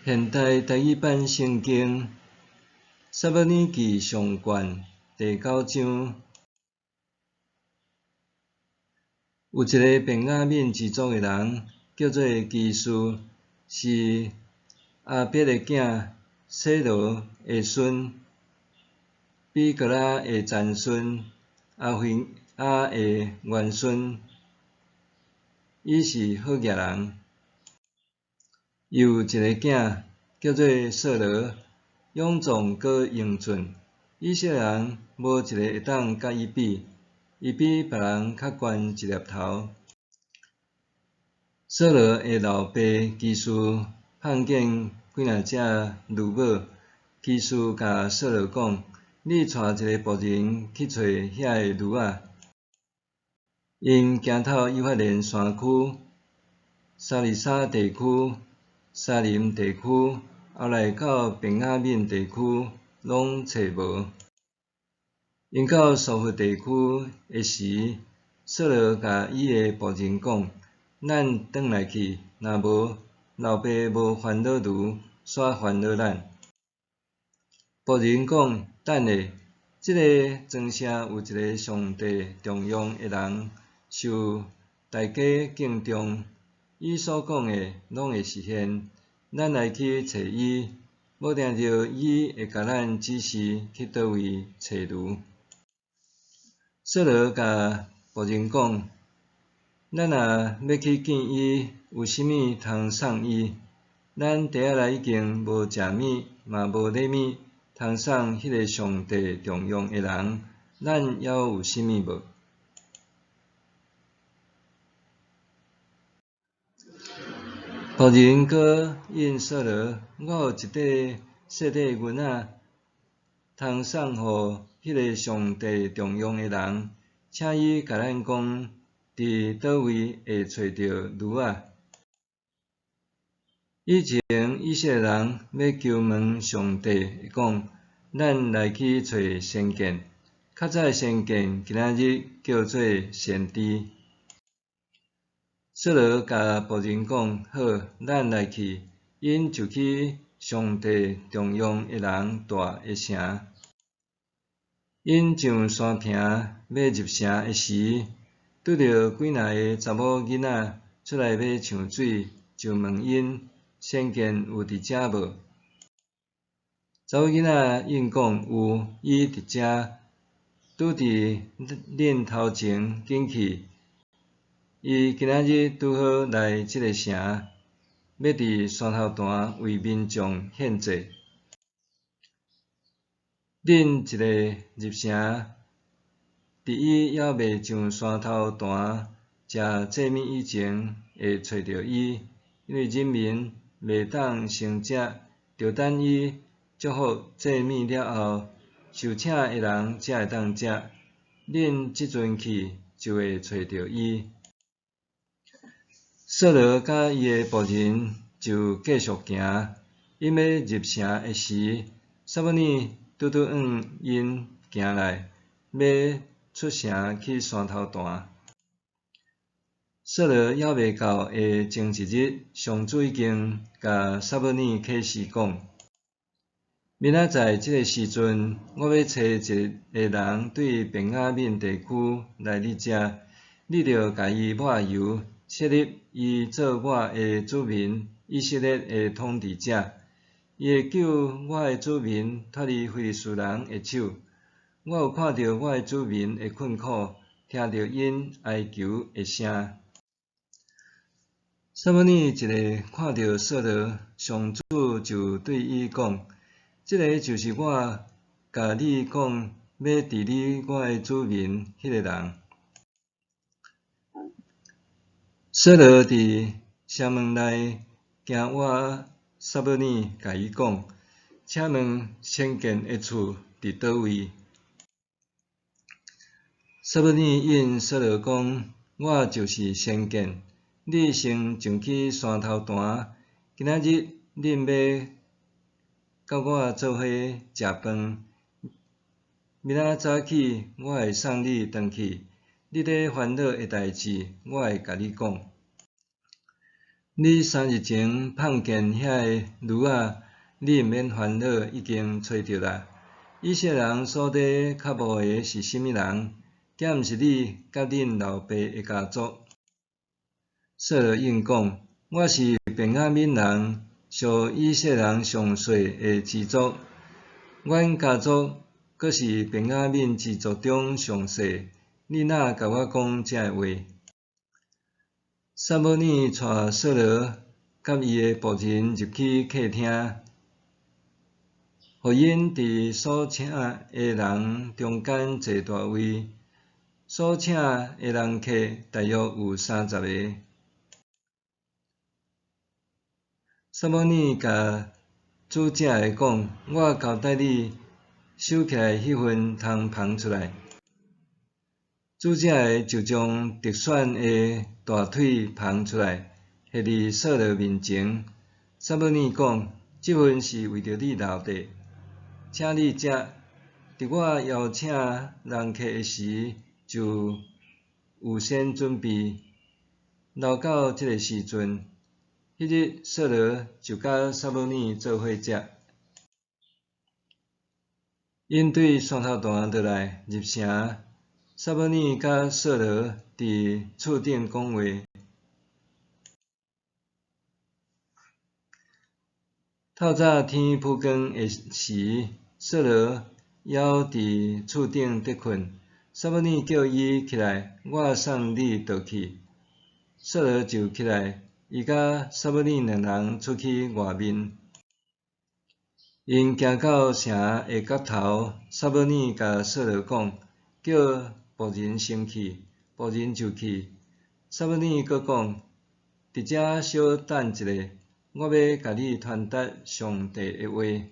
現代台語版聖經撒母耳記上卷第九章，有一个便雅憫支族的人，叫做基士，是亞別的囝洗羅的孫，比哥拉的曾孫，亞非亞的玄孫。伊是好額人。伊有一个囝叫做掃羅，勇壯閣英俊，以色列人無一个會當佮伊比，伊比別人較懸一粒頭。掃羅的老爸基士看見幾若隻驢母，基士共掃羅講：你帶一个僕人去揣遐个驢仔。𪜶行透以法蓮山區、沙利沙地區、沙琳地區，後來到便雅憫地區，攏揣無。𪜶到蘇弗地區的時，掃羅共伊的僕人講：咱轉來去，若無，老爸無煩惱驢，煞煩惱咱。僕人講：等下，這个莊城有一个上帝重用的人，受大家敬重，伊所講的攏會實現。咱來去揣伊，無定著伊會共咱指示去佗位揣驢。掃羅共僕人講：咱若欲去見伊，有啥物通送伊？咱袋仔內已經無食物，嘛無禮物通送彼个上帝重用的人，咱猶有啥物無？僕人閣應掃羅：我有一塊細塊銀仔，通送予彼个上帝重用的人，請伊共咱講，佇佗位會揣著驢仔。以前以色列人欲求問上帝，會講：咱來去揣先見。較早的先見，今仔日叫做先知。掃羅共僕人講：好，咱來去。𪜶就去上帝重用的人蹛的城。𪜶上山坪欲入城的時，拄著幾若个查某囡仔出來欲搶水，就問𪜶：先見有佇遮無？查某囡仔應講：有，伊佇遮，拄佇恁頭前，緊去。伊今仔日拄好來這个城，欲佇山頭壇為民眾獻祭。恁一个入城，佇伊猶未上山頭壇食祭物以前，會揣著伊，因為人民袂當先食，著等伊祝福祭物了後，受請的人才會當食。恁這陣去，就會揣著伊。掃羅佮伊的僕人就繼續行，𪜶欲入城的時，撒母耳拄拄向𪜶行來，欲出城去山頭壇。掃羅猶未到的前一日，上主已經共撒母耳啟示講：明仔載這个時陣，我欲差一个人對便雅憫地區來你遮，你著共伊抹油，設立伊做我的子民以色列的統治者。伊會救我的子民脫離非利士人的手。我有看著我的子民的困苦，聽著𪜶哀求的聲。撒母耳一个看著掃羅，上主就對伊講：這个就是我共你講欲治理我的子民彼个人。掃羅佇城門內行倚撒母耳，共伊講：請問先見的厝佇佗位？撒母耳應掃羅講：我就是先見，你先上去山頭壇，今仔日恁欲佮我做伙食飯，明仔早起我會送你轉去。你咧煩惱的代誌，我會共你講。你3日前碰見遐个驢仔，你毋免煩惱，已經揣著啦。以色列人所咧敲募的是啥物人？敢毋是你佮恁老爸的家族？掃羅應講：我是便雅憫人，屬以色列人上細的支族。阮家族閣是便雅憫支族中上細。你哪共我講這个話？撒母耳帶掃羅佮伊的僕人入去客廳，予𪜶佇所請的人中間坐大位。所請的人客大約有30個。撒母耳共煮食的講：我交代你收起來彼份通捧出來。煮食的就將特選的大腿捧出來，獻佇掃羅面前。撒母耳講：這份是為著你留的，請你食。佇我邀請人客的時，就預先準備，留到這个時陣。彼日掃羅就佮撒母耳做伙食。𪜶對山頭彈落來入城，撒母耳佮掃羅佇厝頂講話。透早天晡光的時，掃羅猶佇厝頂咧睏，撒母耳叫伊起來，我送你倒去。掃羅就起來，伊佮撒母耳兩人出去外面。𪜶行到城的角頭，撒母耳共掃羅講：叫僕人先去，僕人就去。撒母耳閣講：佇遮小等一下，我欲共你傳達上帝的話。